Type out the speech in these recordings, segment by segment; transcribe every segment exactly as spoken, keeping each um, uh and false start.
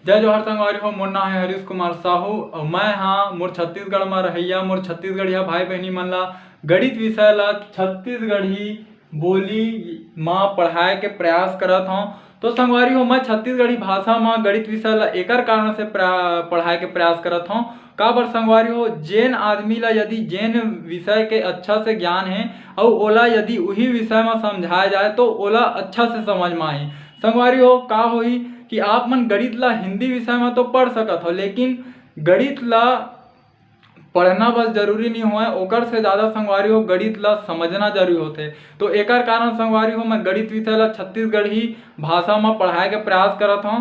जय जोहार संगवारी हो, मोर नाम है हरीश कुमार साहू और मैं हाँ मोर छत्तीसगढ़ में रहैया मोर छत्तीसगढ़िया भाई बहनी मन ला गणित विषय ला छत्तीसगढ़ी बोली मा पढ़ाए के प्रयास करत हौं। तो संगवारी हो, मैं छत्तीसगढ़ी भाषा मा गणित विषय ला एकर कारण से प्रा-, पढ़ाए के प्रयास करत हौं। काबर संगवारी हो, जेन आदमी ला यदि जेन विषय के अच्छा से ज्ञान है और ओला यदि उही विषय मा समझाया जाए तो ओला अच्छा से समझ मा आही। संगवारी हो, का होही कि आप मन गणित ला हिंदी विषय मा तो पढ़ सकत हो, लेकिन गणित ला पढ़ना बस जरूरी नहीं होय, ओकर से ज़्यादा संगवारी हो गणित ला समझना जरूरी होथे। तो एकर कारण संगवारी हो मैं गणित विषय ला छत्तीसगढ़ी भाषा मा पढ़ाए के प्रयास करत हौं।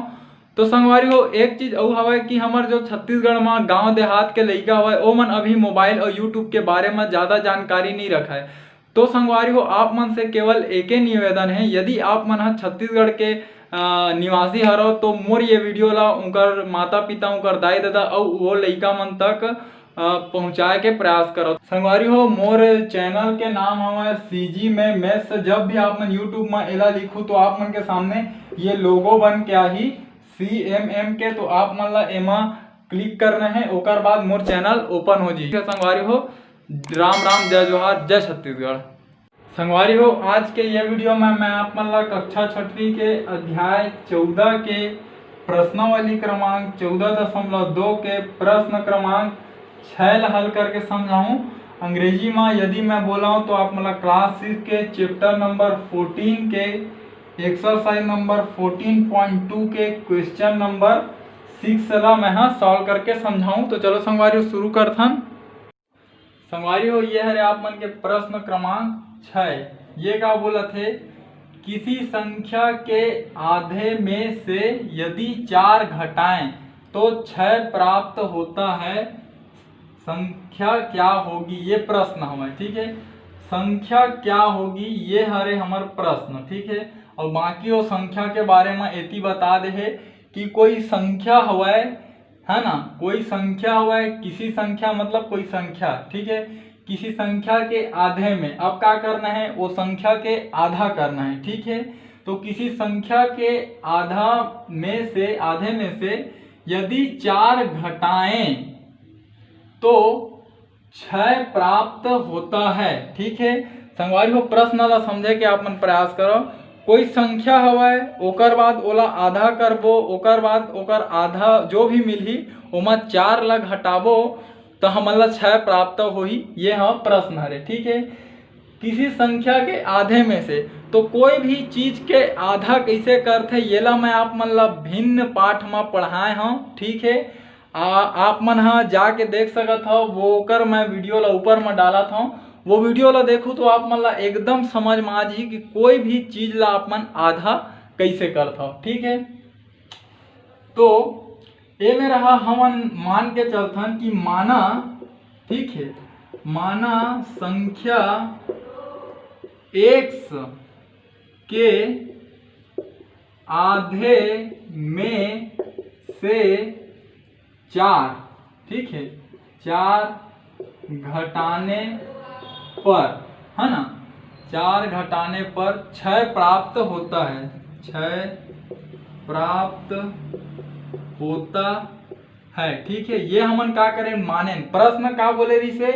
तो संगवारी हो, एक चीज अउ हवय कि हमर जो छत्तीसगढ़ मा गांव देहात के लइका हवय, ओमन अभी मोबाइल और YouTube के बारे मा ज़्यादा जानकारी नहीं रखय। तो संगवारी हो, आप मन से केवल एके निवेदन है, यदि आप मन ह छत्तीसगढ़ के, अ, निवासी हरव, तो मोर ये वीडियो ला उनकर माता पिता, उनकर दाई ददा अउ वो लइका मन तक, अ, पहुँचाए के प्रयास करव। संगवारी हो, मोर चैनल के नाम हवय CG में Maths। जब भी आप मन YouTube में एला लिखू, तो आप मन के सामने ये लोगो बन के आही CMM के, तो आप मन ला एमा क्लिक करना है, ओकर बाद मोर चैनल ओपन हो जाही। संगवारी हो, राम राम, जय जोहार, जय छत्तीसगढ़। संगवारी हो, आज के ये वीडियो में मैं आप मन ला कक्षा छठवीं के अध्याय चौदह के प्रश्नावली क्रमांक चौदह दशमलव दो के प्रश्न क्रमांक छः ला हल करके समझाऊँ। अंग्रेजी में यदि मैं बोलाऊँ तो आप मन ला क्लास सिक्स के चैप्टर नंबर फोर्टीन के exercise number fourteen point two के क्वेश्चन नंबर सिक्स ला मैं हा सॉल्व करके समझाऊँ। तो चलो संगवारी हो, शुरू करथन। संगवारी हो, ये हरे आप मन के प्रश्न क्रमांक छः। ये का बोलत हे, किसी संख्या के आधे में से यदि चार घटाएं तो छः प्राप्त होता है, संख्या क्या होगी? ये प्रश्न हवय, ठीक है। संख्या क्या होगी, ये हरे हमर प्रश्न, ठीक है। और बाकी वो संख्या के बारे में एती बता दे हे कि कोई संख्या हवय, है ना, कोई संख्या हवय, किसी संख्या मतलब कोई संख्या, ठीक है, किसी संख्या के आधे में। अब का करना है, वो संख्या के आधा करना है, ठीक है। तो किसी संख्या के आधा में से, आधे में से यदि चार घटाएं तो छः प्राप्त होता है, ठीक है। संगवारी हो, प्रश्न ला समझे के आप मन प्रयास करो। कोई संख्या हवय, ओकर बाद ओला आधा करबो, ओकर बाद ओकर आधा जो भी मिलही, ओमा चार ला घटाबो, तो हमन ला छः प्राप्त होही। ये ह प्रश्न हरे, ठीक है। किसी संख्या के आधे में से, तो कोई भी चीज के आधा कैसे करथे, येला मैं आप मन ला भिन्न पाठ में पढ़ाए हूँ, ठीक है। आ, आप मन ह जाके देख सकत हव, वो ओकर मैं वीडियो ला ऊपर में डालत हूँ, वो वीडियो ला देखू तो आप मन ला एकदम समझ में आ जाही कि कोई भी चीज ला आप मन आधा कैसे करत हव, ठीक है। तो ए में रहा, हमन मान के चलथन कि माना, ठीक है, माना संख्या एक्स के आधे में से चार, ठीक है, चार घटाने पर, है ना, चार घटाने पर छः प्राप्त होता है, छः प्राप्त होता है, ठीक है। ये हमन का करें, मानेन। प्रश्न का बोले रहिसे,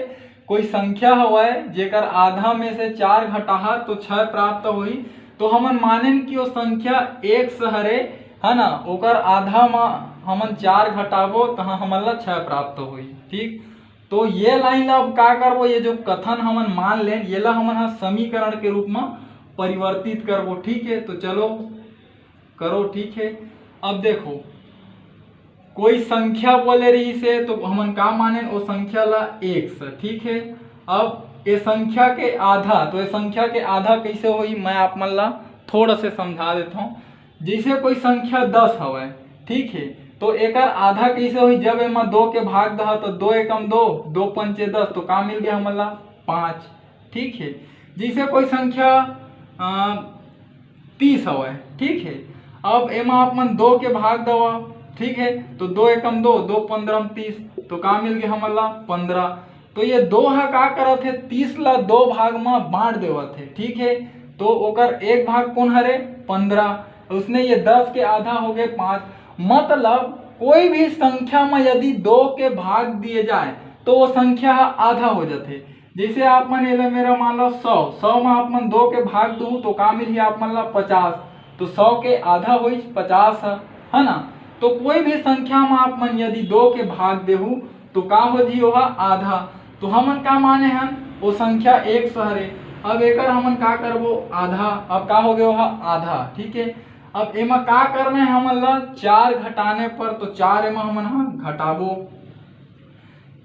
कोई संख्या हवय जेकर आधा में से चार घटाहा तो छः प्राप्त होही, तो हमन मानेन कि वो संख्या एक्स हरे, है ना, ओकर आधा मा हमन चार घटाबो तो हमन ला छः प्राप्त होही, ठीक। तो ये लाइन ला अब का करबो, ये जो कथन हमन मान लेन, ये ला हमन ह समीकरण के रूप में परिवर्तित करबो, ठीक है। तो चलो करो, ठीक है। अब देखो, कोई संख्या बोले रहिसे तो हमन का मानेन, वो संख्या ला एक्स, ठीक है। अब ये संख्या के आधा, तो ये संख्या के आधा कैसे होही, मैं आप मन ला थोड़ा से समझा देता हूँ। जैसे कोई संख्या दस हवय, ठीक है, तो एकर आधा कैसे होही, जब एमा दो के भाग दहा तो दो एकम दो, दो पंचे दस, तो का मिल गया हमन ला, पाँच, ठीक है। जैसे कोई संख्या अ, तीस हवय, ठीक है। अब एमा आप मन दो के भाग दवा, ठीक है, तो दो एकम दो, दो पंद्रह तीस, तो का मिल गया हमन ला, पंद्रह। तो ये दो ह का करत हे, तीस ला दो भाग मा बांट देवत हे, ठीक है। तो ओकर एक भाग कौन हरे, पंद्रह। उसने ये दस के आधा हो गए पाँच, मतलब कोई भी संख्या में यदि दो के भाग दिए जाए तो वो संख्या ह आधा हो जाथे। जैसे आप मन एला मेरा मान लो सौ, सौ में आप मन दो के भाग दू तो का मिलही आप मन ला? पचास। तो सौ के आधा होइस पचास ह, है ना? तो कोई भी संख्या में आप मन यदि दो के भाग देहू तो का हो जी? ओहा आधा। तो हमन का माने हन, वो संख्या एक सौ हरे। अब एकर हमन का करबो? आधा। अब का हो गए? ओहा आधा। ठीक है, अब एमा का करना है हमन ला? चार घटाने पर, तो चार एमा हमन हा घटाबो।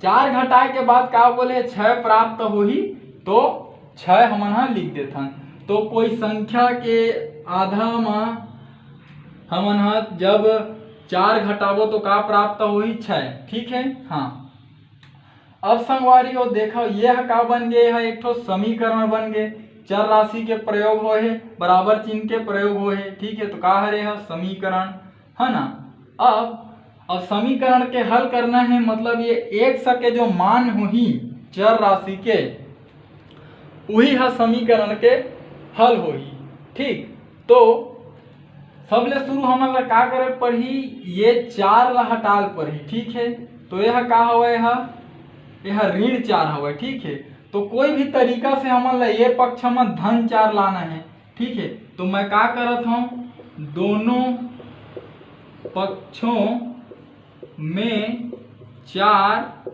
चार घटाए के बाद का बोले? छह प्राप्त होही, तो छह हमन हा लिख देथन। तो कोई संख्या के आधा मा हमन हा जब चार घटाबो तो का प्राप्त होही? छह। ठीक है, हाँ। अब संगवारी हो देखो, ये ह का बन गए? यह एक ठो समीकरण बन गए। चर राशि के प्रयोग होए हे, बराबर चिन्ह के प्रयोग होए हे। ठीक है, तो का हरे? यह समीकरण, है ना? अब अब समीकरण के हल करना है, मतलब ये एक्स के जो मान होही चर राशि के, वही ह समीकरण के हल होही। ठीक, तो सबले शुरू हमन ला का करे पड़ही? ये चार ला हटाल पड़ही। ठीक है, तो यह का हवय? यह यह ऋण चार हवय। ठीक है, तो कोई भी तरीका से हमन ला ये पक्ष में धन चार लाना है। ठीक है, तो मैं का करत हूँ, दोनों पक्षों में चार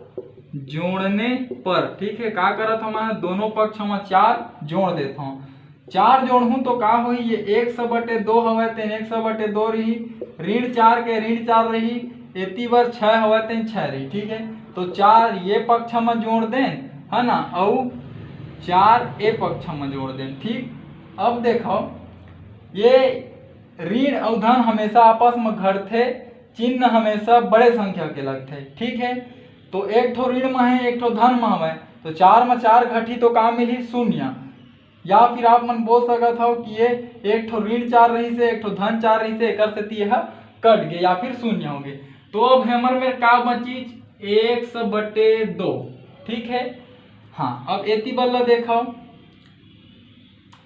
जोड़ने पर, ठीक है, का करत हूँ मैं? दोनों पक्ष में चार जोड़ देता हूँ। चार जोड़हूँ तो का होही? ये एक सौ बटे दो हवय, तेन एक सौ बटे दो रही, ऋण चार के ऋण चार रही, एती बर छः हवय, तेन छः रही। ठीक है, तो चार ये पक्ष में जोड़ देन, है ना, अउ चार ए पक्ष में जोड़ देन। ठीक, अब देखो, ये ऋण अउ धन हमेशा आपस में घटथे, चिन्ह हमेशा बड़े संख्या के लगथे। ठीक है, तो एक ठो ऋण में है, एक ठो धन में हवय, तो चार में चार घटी तो का मिली? शून्य। या फिर आप मन बोल सकत हो कि ये एक ठो ऋण चार रही से, एक ठो धन चार रही से, एकर सेती यह कट गए या फिर शून्य हो गए। तो अब हमर में का बची? एक सौ बटे दो। ठीक है, हाँ, अब एती बल्ला देखो,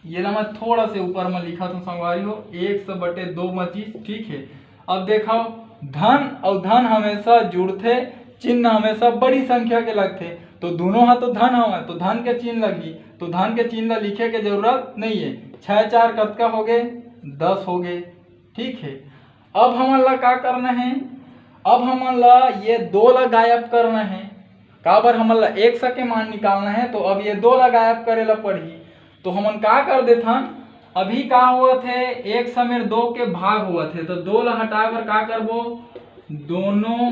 ये ला मैं थोड़ा से ऊपर में लिखा था संगवारी हो, एक सौ बटे दो बची। ठीक है, अब देखो, धन अउ धन हमेशा जुड़थे, चिन्ह हमेशा बड़ी संख्या के लगथे, तो दोनों हा तो धन हवय, तो धन के चिन्ह लगही, तो धन के चिन्ह ला लिखे के जरूरत नहीं है। छः चार कतका हो गए? दस हो गए। ठीक है, अब हमन ला का करना है? अब हमन ला ये दो ला गायब करना है। काबर? हमन ला एक्स के मान निकालना है, तो अब ये दो ला गायब करे ला पड़ही। तो हमन का कर देथन, अभी का होवत है, एक्स मेर दो के भाग होवत है, तो दो ला हटाए बर का करबो? दोनों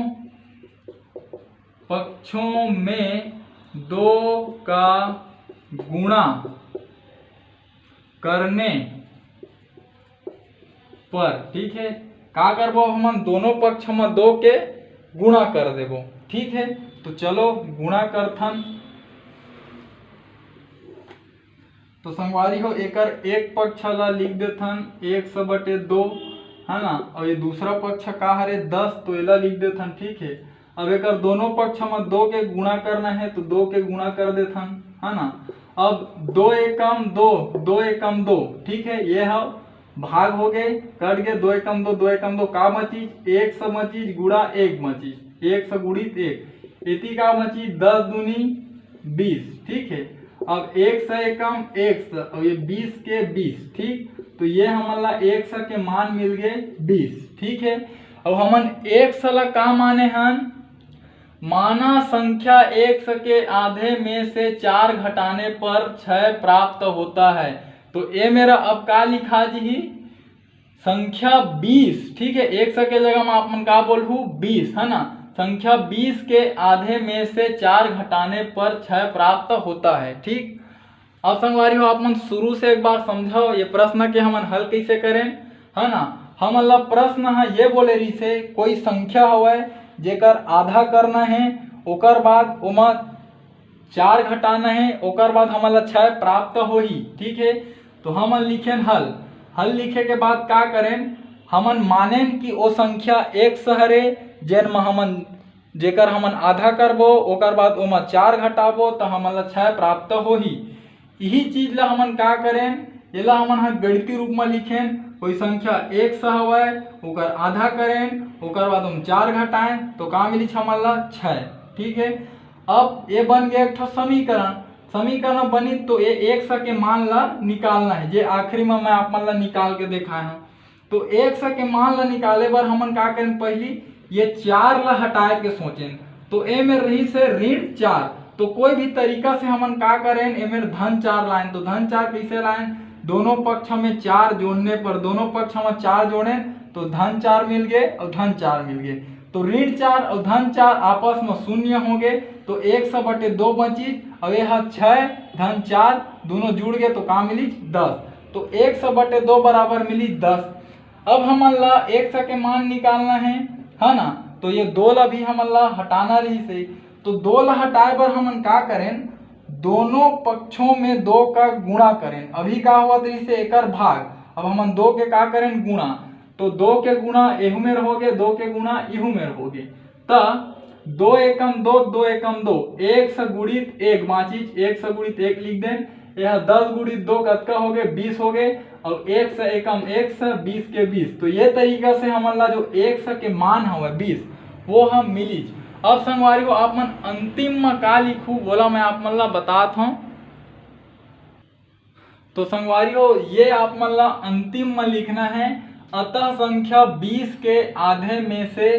पक्षों में दो का गुणा करने पर, ठीक है, का करबो? हमन दोनों पक्ष में दो के गुणा कर देबो। ठीक है, तो चलो गुणा करथन। तो संगवारी हो, एकर एक पक्ष ला लिख देथन एक सौ बटे दो, है ना, और ये दूसरा पक्ष का हरे? दस, तो एला लिख देथन। ठीक है, अब एकर दोनों पक्ष में दो के गुणा करना है, तो दो के गुणा कर देथन, है ना। अब दो एकम दो, दो एकम दो, ठीक है, ये ह भाग हो गए, कट गए, दो एकम दो, दो एकम दो, का बची? एक सौ बची गुणा एक बची, एक सौ गुणित एक, एती का बची? दस दूनी बीस। ठीक है, अब एक सौ एकम एक सौ और ये बीस के बीस। ठीक, तो ये हमन ला एक सौ के मान मिल गए बीस। ठीक है, अब हमन एक सौ ला का माने हन? माना संख्या एक्स के आधे में से चार घटाने पर छः प्राप्त होता है। तो ये मेरा अब का लिखा जी? संख्या बीस, ठीक है, एक्स के जगह में आप मन का बोलहू? बीस, है ना। संख्या बीस के आधे में से चार घटाने पर छः प्राप्त होता है। ठीक, अब संगवारी हो, आप मन शुरू से एक बार समझो ये प्रश्न के हमन हल कैसे करें, है ना। हमन ला प्रश्न ह ये बोले रहिसे, कोई संख्या हवय जेकर आधा करना है, ओकर बाद ओमा चार घटाना है, ओकर बाद हमन ला छः प्राप्त होही। ठीक है, तो हमन लिखेन हल। हल लिखे के बाद का करेन, हमन मानेन कि ओ संख्या एक्स हरे, जेन म हमन जेकर हमन आधा करबो, ओकर बाद ओमा चार घटाबो, त हमन ला छः प्राप्त होही। इही चीज ला हमन का करेन, एला हमन ह गणितीय रूप म लिखेन, कोई संख्या एक्स हवय, ओकर आधा करेन, ओकर बाद हम चार घटाएं तो का मिलिच हमन ला? छः। ठीक है, अब ये बन गया एक ठो समीकरण। समीकरण बनी तो ये एक्स के मान ला निकालना है, जे आखिरी में मैं आप मन ला निकाल के देखाए हूँ। तो एक्स के मान ला निकाले बर हमन का करें, पहली ये चार ला हटाए के सोचें। तो ए में रही से ऋण चार, तो कोई भी तरीका से हमन का करें, ए में धन चार लाएं। तो धन चार कैसे लाएं? दोनों पक्ष में चार जोड़ने पर, दोनों पक्ष में चार जोड़ें तो धन चार मिल गए और धन चार मिल गए। तो ऋण चार और धन चार आपस में शून्य हो गए, तो एक्स बटे दो बची और यह छः धन चार दोनों जुड़ गए तो का मिली? दस। तो एक्स बटे दो बराबर मिली दस। अब हमन ला एक्स के मान निकालना है, है ना? तो ये दो ला भी हमन ला हटाना रही से, तो दो ला हटाए बर हमन का करें, दोनों पक्षों में दो का गुणा करें। अभी का हुआ रही से एकर भाग, अब हमन दो के का करें, गुणा। तो दो के गुणा एहू मेर होगे, दो के गुणा इहू मेर होगे। त दो एकम दो, दो एकम दो, एक्स गुणित एक बाचिच, एक्स गुणित एक लिख देन। यह दस गुणित दो कतका होगे? बीस होगे। और एक्स एकम एक्स, बीस के बीस। तो ये तरीका से हमन ला जो एक्स के मान हवे बीस, वो हम मिलिच। अब संगवारी हो, आप मन अंतिम में का लिखू, बोला मैं आप मन ला बतात हूँ। तो संगवारी हो, ये आप मन ला अंतिम में लिखना है, अतः संख्या बीस के आधे में से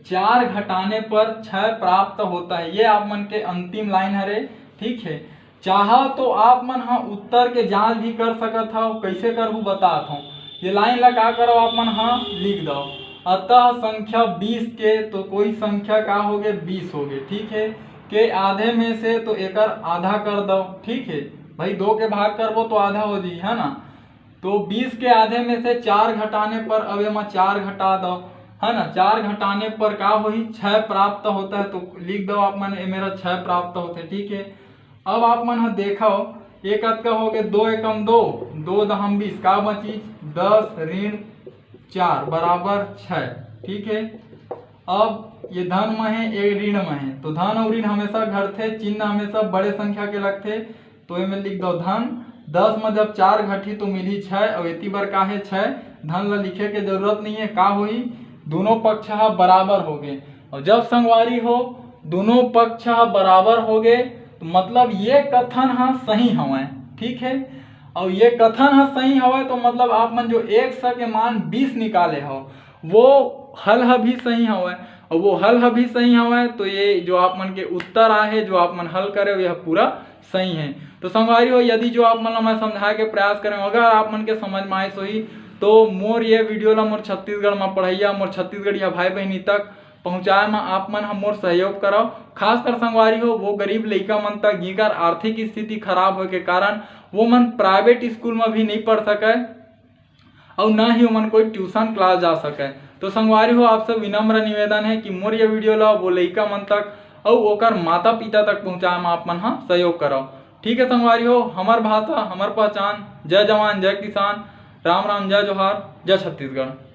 चार घटाने पर छः प्राप्त होता है। ये आप मन के अंतिम लाइन हरे। ठीक है, चाहा तो आप मन हा उत्तर के जांच भी कर सकत हव। कैसे करहू, बतात हव। ये लाइन ला का करव, आप मन हा लिख दव, अतः संख्या बीस के, तो कोई संख्या का होगे, बीस होगे। ठीक है, के आधे में से तो एकर आधा कर दव। ठीक है भाई, दो के भाग करबो तो आधा हो जाई, है ना? तो बीस के आधे में से चार घटाने पर अब एमा चार घटा दव, है ना? चार घटाने पर का होही, छः प्राप्त होता है। तो लिख दव आप मन, ए मेरा छः प्राप्त होते। ठीक है, अब आप मन ह देखव, ये कतका होगे? दो एकम दो, दो दहम बीस, का बची? दस ऋण चार बराबर छः। ठीक है, अब ये धन में है, ये ऋण में है, तो धन और ऋण हमेशा घटथे, चिन्ह हमेशा बड़े संख्या के लगथे। तो एमे लिख दो धन। दस में जब चार घटही तो मिलही छः, और एती बर का है? छः। धन ला लिखे के जरूरत नहीं है। का होही? दोनों पक्ष ह बराबर होगे। और जब संगवारी हो, दोनों पक्ष ह बराबर होगे, तो मतलब ये कथन ह सही हवय। ठीक है, और ये कथन ह सही हवय तो मतलब आप मन जो एक्स के मान बीस निकाले हो, वो हल ह भी सही हवय, और वो हल ह भी सही हवय, तो ये जो आप मन के उत्तर आए हे, जो आप मन हल करे हो, यह पूरा सही है। तो संगवारी हो, यदि जो आप मन ला मैं समझाए के प्रयास करें, अगर आप मन के समझ में आइस होही, तो मोर ये वीडियो ला मोर छत्तीसगढ़ में पढ़ैया, मोर छत्तीसगढ़िया भाई बहिनी तक पहुँचाए में आप मन ह मोर सहयोग करव। खासकर संगवारी हो, वो गरीब लइका मन तक, जिकर आर्थिक स्थिति खराब होए के कारण वो मन प्राइवेट स्कूल में भी नहीं पढ़ सके, अउ ना ही ओमन कोई ट्यूशन क्लास जा सके। तो संगवारी हो, आप सब विनम्र निवेदन है कि मोर ये वीडियो ला वो लइका मन तक अउ ओकर माता पिता तक पहुँचाए में आप मन ह सहयोग करव। ठीक है संगवारी हो, हमर भाषा, हमर पहचान। जय जवान, जय किसान, राम राम, जय जोहार, जय छत्तीसगढ़।